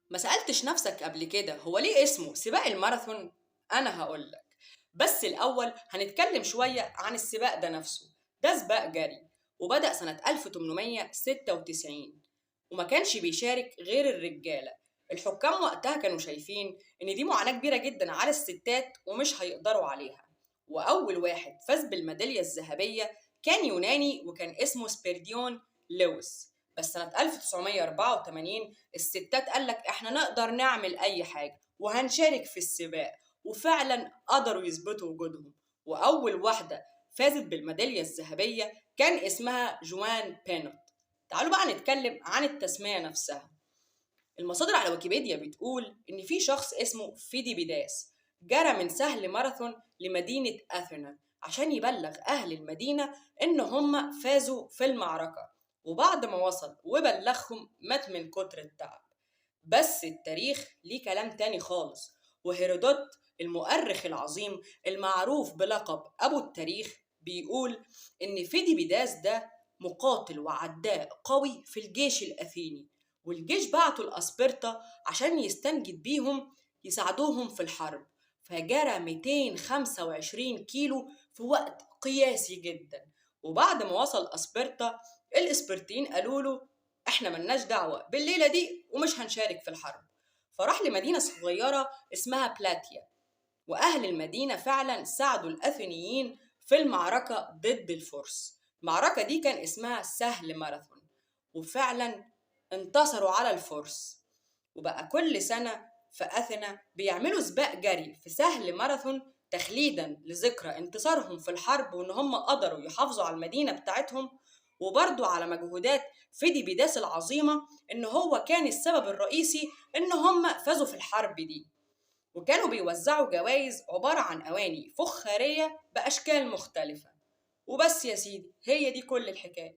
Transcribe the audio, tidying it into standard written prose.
ما سألتش نفسك قبل كده هو ليه اسمه سباق الماراثون؟ أنا هقولك، بس الأول هنتكلم شوية عن السباق ده نفسه. ده سباق جري وبدأ سنة 1896، وما كانش بيشارك غير الرجالة. الحكام وقتها كانوا شايفين إن دي معاناة كبيرة جدا على الستات ومش هيقدروا عليها. وأول واحد فاز بالميدالية الذهبية كان يوناني وكان اسمه سبيرديون لويس. بس سنة 1984 الستات قالك احنا نقدر نعمل أي حاجة وهنشارك في السباق، وفعلا قدروا يثبتوا وجودهم. وأول واحدة فازت بالميدالية الذهبية كان اسمها جوان بينوت. تعالوا بقى نتكلم عن التسمية نفسها. المصادر على ويكيبيديا بتقول إن في شخص اسمه فيديبيداس جرى من سهل ماراثون لمدينة أثينا عشان يبلغ أهل المدينة إن هم فازوا في المعركة، وبعد ما وصل وبلغهم مات من كتر التعب. بس التاريخ ليه كلام تاني خالص، وهيرودوت المؤرخ العظيم المعروف بلقب أبو التاريخ بيقول إن فيديبيداس ده مقاتل وعداء قوي في الجيش الأثيني، والجيش بعته الأسبرتا عشان يستنجد بيهم يساعدوهم في الحرب، فجرى 225 كيلو في وقت قياسي جدا. وبعد ما وصل أسبرتا الإسبرتيين قالوا له احنا ملناش دعوة بالليلة دي ومش هنشارك في الحرب. فراح لمدينة صغيرة اسمها بلاتيا، وأهل المدينة فعلا ساعدوا الأثينيين في المعركة ضد الفرس. المعركة دي كان اسمها سهل ماراثون، وفعلا انتصروا على الفرس. وبقى كل سنة في أثينا بيعملوا سباق جري في سهل ماراثون تخليدا لذكرى انتصارهم في الحرب وإن هم قدروا يحافظوا على المدينة بتاعتهم، وبرضو على مجهودات فيديبيداس العظيمة إن هو كان السبب الرئيسي إن هم فازوا في الحرب دي. وكانوا بيوزعوا جوائز عبارة عن أواني فخارية بأشكال مختلفة. وبس يا سيدي، هي دي كل الحكاية.